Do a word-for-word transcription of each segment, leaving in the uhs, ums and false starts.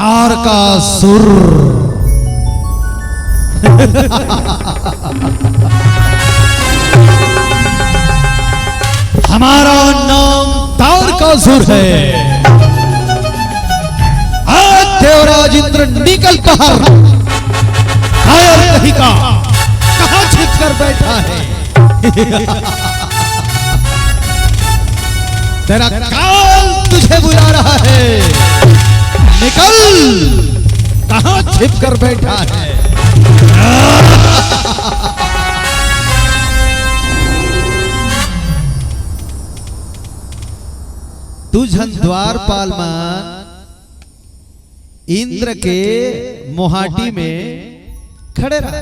तारकासुर। हमारा नाम तारकासुर है। आज देवराज इंद्र निकल बाहर। कायर कहीं का, कहाँ छिप कर बैठा है? तेरा काल तुझे बुला रहा है। निकल, कहाँ छिप कर बैठा है? दू झन द्वारपाल मन इंद्र के मोहाटी में खड़े रहा।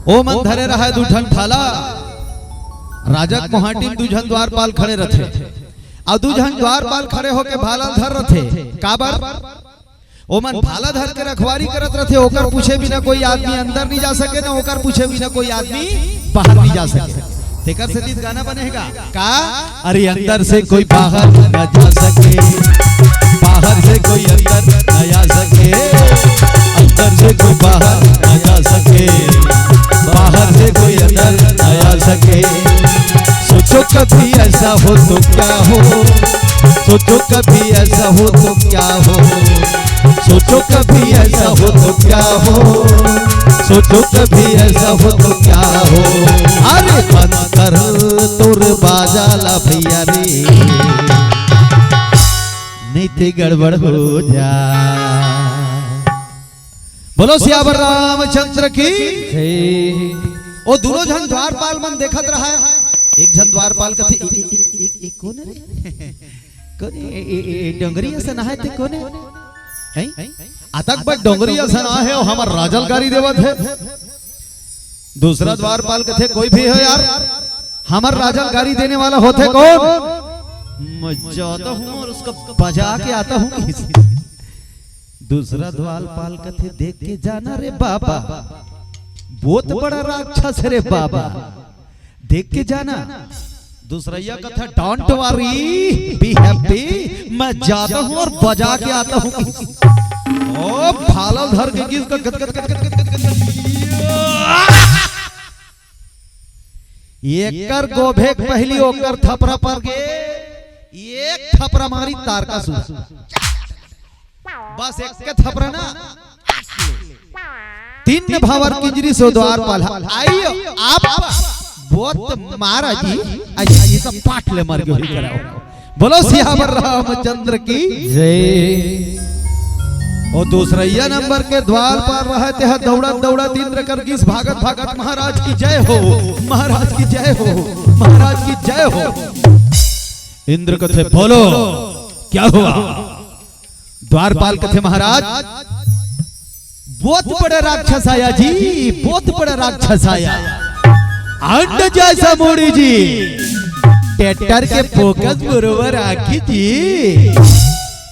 ओ मन धरे रहा दू ठन भाला। राजा के मोहाटी में दू झन द्वारपाल खड़े रथे। अउ दू झन द्वारपाल खड़े होके भाला धर रथे। काबर? ओ मन भाला धर के रखवारी करत रथे। ओकर पूछे बिना कोई आदमी अंदर नहीं जा सके, ना ओकर पूछे बिना कोई आदमी बाहर नहीं जा सके। तेकर सेती गाना बने हे गा। का? अरे अंदर से कोई बाहर न जा सके, बाहर से कोई अंदर न आ सके, अंदर से कोई बाहर न जा सके, बाहर से कोई अंदर न आ सके। सोचो कभी ऐसा हो तो क्या हो, सोचो कभी ऐसा हो तो क्या हो, सोचो कभी ऐसा हो तो क्या हो, सोचो कभी ऐसा हो तो क्या हो। अरे बंद कर तोर बाजा ला भैया रे, नहीं ते गड़बड़ हो जा। बोलो सियावर रामचंद्र की। जय। ओ दोनों झन द्वारपाल मन देखत रहा। एक झन द्वारपाल कथे, "ए, ए, ए, ए, ए, कोन रे? कोन ए, ए, ए, ए, डोंगरी असन आहे ते कोन ए? हैं? अतक बड़ डोंगरी असन आहे, ओ हमर राजल गारी देवत हे।" दूसरा द्वारपाल कथे, "कोई भी हो यार, हमर राजल गारी देने वाला होथे कोन? मैं जाता हूँ और उसको बजा के आता हूँ।" दूसरा द्वारपाल कथे, "देख के जाना रे बाबा, बहुत बड़ा राक्षस रे बाबा, देख के जाना।" दूसरैया कथे, "Don't worry, be happy, मैं जाता हूँ और बजा के आता हूँ।" ओ भाला धर के गिस का गद गद गद गद गद गद गद। एकर गोभे के पहिली ओकर थपरा पर गे, एक थपरा मारी तारकासुर। बस एक के थपरा ना, तीन भावर किंजरी सो द्वारपाल। आई आप बोत मारा जी, ऐसे ये सब पाट ले मर गयो ही कराओ। बोलो सियावर रामचंद्र की। जय। ओ दूसरैया नंबर के द्वारपाल रहा, तेहा दौड़त दौड़त इंद्र कर गिस, भागत भागत महाराज की जय हो, महाराज की जय हो, महाराज की जय हो। इंद्र कथे, "बोलो, क्या हुआ?" द्वारपाल कथे, "महाराज, बहुत बड़ा राक्षस आया जी, बहुत बड़ा राक्षस आया। अंड जैसा मुड़ी जी, टेटर के फोकस बरोबर आखी जी,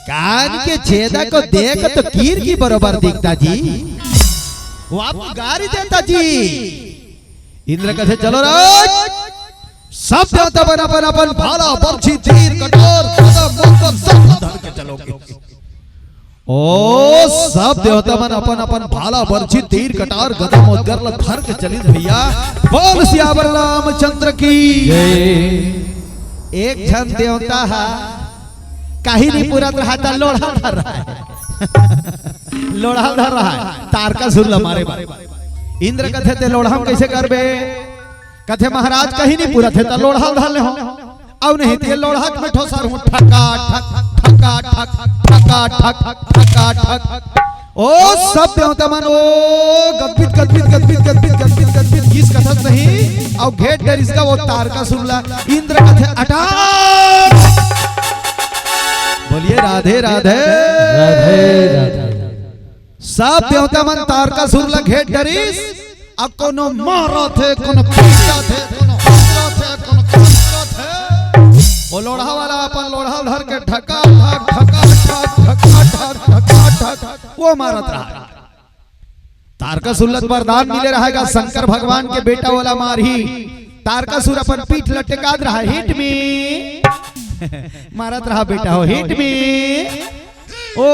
कान के छेदा को देख तो कीर की बरोबर दिखता जी, वो आपको गारी देता जी।" इंद्र कथे, "चलो राज, सब देवता मन अपन अपन भाला, बरछी, तीर, कटार, गदा, मोदगर सब धर के चलोगे।" ओ सब देवता मन अपन अपन भाला, बरछी, तीर, कटार, गदा, मोदगर ल धर के चलिस भैया। बोल सियावर रामचंद्र की। जय। एक झन देवता हा कहीं नहीं पूरत रहा था, लोढ़ा धर रहा है। लोढ़ा धर रहा है, तारकासुर ल मारे बर। इंद्र कथे, "ते लोढ़ा म कैसे करबे?" कथे, "महाराज, कहीं नहीं पूरत हे, त लोढ़ा धर ले हो। अउ नहीं, ते लोढ़ा के मैं ठोसर हूँ, ठका ठक, ठका ठक, ठका ठक, ठका ठक।" ओ सब देवता मन, ओ गदबिद, गदबिद, गदबिद, गदबिद, गदबिद, गदबिद, गिस कथस नहीं, अउ घेर डरिस गा वो तारकासुर ला। इंद्र कथे, "अटा!" बोलिए राधे राधे। राधे राधे। सब देवता मन तारकासुर ला घेर डरिस, अउ कोनो मारत हे, कोनो पीटत हे, कोनो हंसत हे, कोनो खंजरत हे। वो लोढ़ा वाला अपन लोढ़ा धर के ठका ठक, ठका ठक, ठका ठक, ठका ठक, वो मारत रहा। तारकासुर ला वरदान मिले रहा हे गा, शंकर भगवान के बेटा वाला मारही। तारकासुर अपन पीठ लटकात रहा, "Hit me।" मारत रहा बेटा हो, "Hit me।" ओ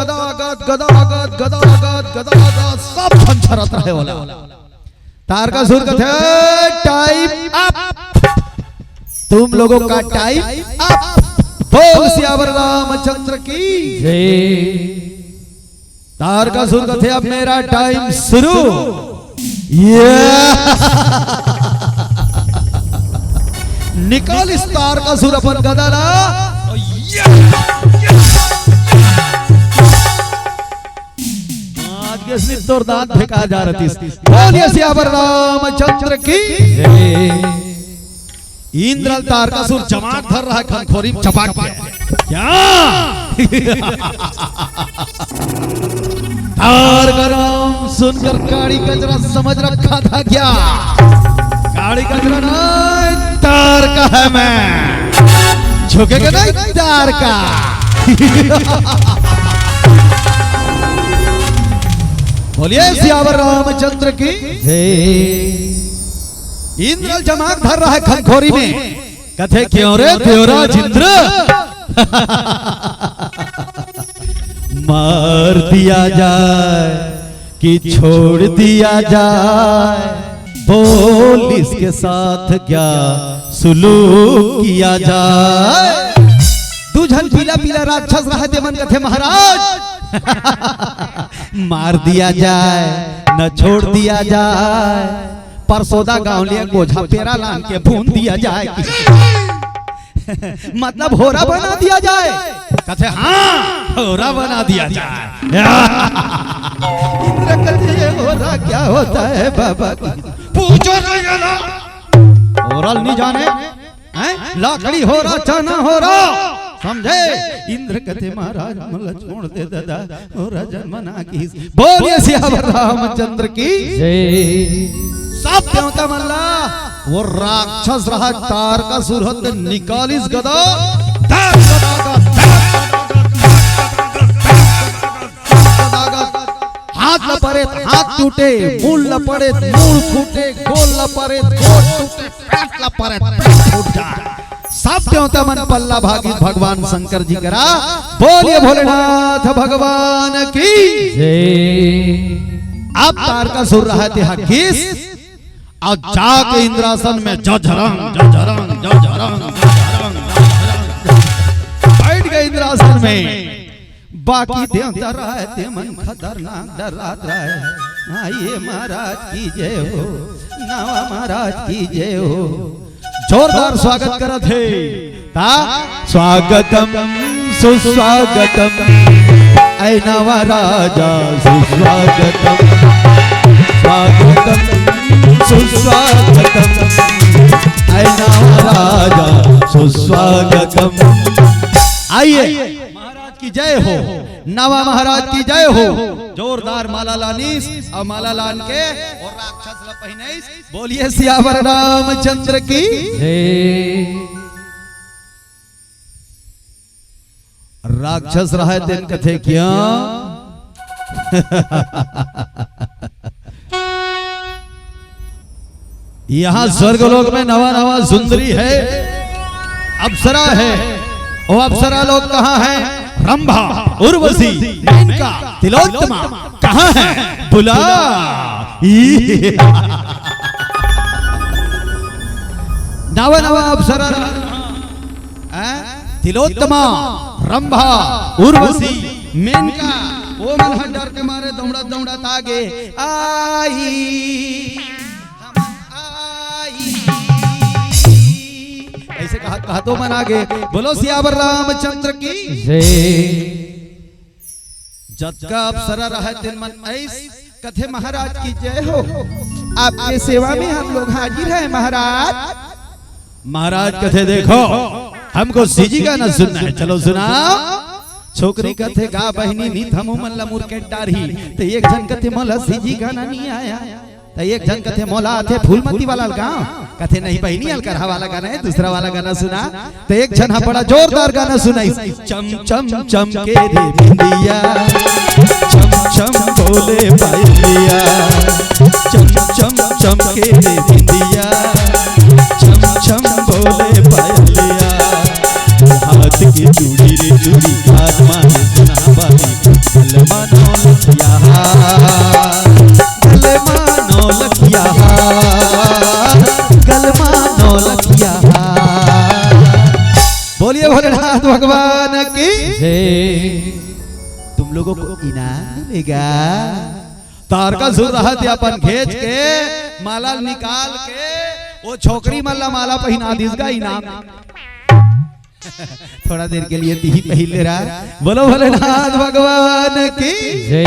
गदागद, गदागद, गदागद, गदागद, सब झन झरत रहे ओला। तारकासुर कथे, "Time up, तुम लोगों का time up।" बोल सियावर रामचंद्र की जय। तारकासुर कथे, "अब मेरा time शुरू।" ये निकालिस तारकासुर अपन गदा ला। आज के सिर्फ तोर दांत फेंका जा रतिस। बोलिए सियावर रामचंद्र की जय। इंद्र ल तारकासुर जमात धर रहा है, खनखोरी में चपाट के। क्या? तारका राम सुनकर काड़ी कचरा समझ रखा था क्या? काड़ी कचरा नहीं, तारका है मैं, झुकेगा नहीं तारका। बोलिए सियावर रामचंद्र की जय। इंद्र जमात धर रहा है खनखोरी में, कथे, "क्यों रे देवराज इंद्र, मार दिया जाए कि छोड़ दिया जाए, बोल इसके साथ क्या सुलूक किया जाए?" दू झन पीला पीला राक्षस रहे, तेमन कथे, "महाराज, मार दिया जाए, न छोड़ दिया जाए, परसोदा गांव ले गोझा पेरा लान के भून दिया जाए।" मतलब होरा बना दिया जाए। कथे, "हाँ, होरा बना दिया जाए।" इंद्र कथे, "ये होरा क्या होता है बाबा?" पूछो नहीं ना। होरा नहीं जाने, हैं? लाकड़ी होरा, चना होरा, समझे? इंद्र कथे, "महाराज, मला छोड़ दे दादा।" ओ राजन मना किस। बोलिए सियावर रामचंद्र की जय। सब देवता मन ला वो राक्षस रहा तारकासुर ह ते निकालिस गदा। हाथ ला परेत हाथ टूटे, मूड़ ला परेत मूड़ फूटे, गोड़ ला परेत गोड़ टूटे, पेट ला परेत पेट फूट जाए। सब देवता मन पल्ला भागी भगवान शंकर जी करा। बोलिए भोलेनाथ भगवान की जय। अब तारकासुर रहा ते हकीस, अब जाके इंद्रासन में जझरंग, जझरंग, जझरंग, जझरंग, जझरंग बैठ गए इंद्रासन में। बाकी देवता रहे, तेमन खतरनाक डरात रहे। हाँ, ये महाराज की जय हो, नवा महाराज की जय हो। जोरदार स्वागत करत हे। ता स्वागतम सुस्वागतम, ऐ नवा राजा सुस्वागतम। स्वागतम सुस्वागतम, ऐ नवा राजा सुस्वागतम। आइए। महाराज की जय हो, नवा महाराज की जय हो। जोरदार माला लानिस अउ माला लान के अउ राक्षस ला पहिनाइस। बोलिए सियावर रामचंद्र की जय। राक्षस रहे तेन कथे क्या? यहाँ स्वर्गलोक में नवा नवा सुंदरी है, अप्सरा है। वो अप्सरा लोग कहाँ है? रंभा, उर्वशी, मेनका, तिलोत्तमा कहाँ है? बुला। नवा नवा अप्सरा, हैं? तिलोत्तमा, रंभा, उर्वशी, मेनका, वो मन ह डर के मारे दौड़त दौड़त आगे आई। आई। ऐसे कहा, कहा तो मन आगे। बोलो सियावर रामचंद्र की जय। जतका अप्सरा रहे तेन मन ऐस कथे, महाराज की जय हो, आपके सेवा में हम लोग हाजिर हैं महाराज। महाराज कथे, देखो, हमको सीजी गाना सुनना है, चलो सुनाओ। छोकरी कथे, गा बहिनी, नी थमू मन ला मुरकेट डारही। तो एक झन कथे, मोला सीजी गाना नहीं आया। तो एक झन कथे, मोला आथे फूलमती वाला गाँव। कथे, नहीं बहिनी, अलकरहा वाला गाना है, दूसरा वाला गाना सुना। तो एक झन हा बड़ा जोरदार गाना सुनाइस। चम चम चमके रे बिंदिया, छम छम बोले पायलिया। चम चम चमके रे बिंदिया, छम छम बोले पायलिया। हाथ के चूड़ी रे चूड़ी, कान मारे सुना बाली। मानो लखिया हार, गले मानो लखिया हार, गले मानो लखिया हार। बोलिए भोलेनाथ भगवान की। जय। तुम लोगों को इनाम मिलेगा। तारका सुर रहा थे अपन घेंच के, माला निकाल के, वो छोकरी मन ला माला पहिना दिस गा इनाम। थोड़ा देर के लिए तिही पहिर ले रहा। बोलो भोलेनाथ भगवान की। जय।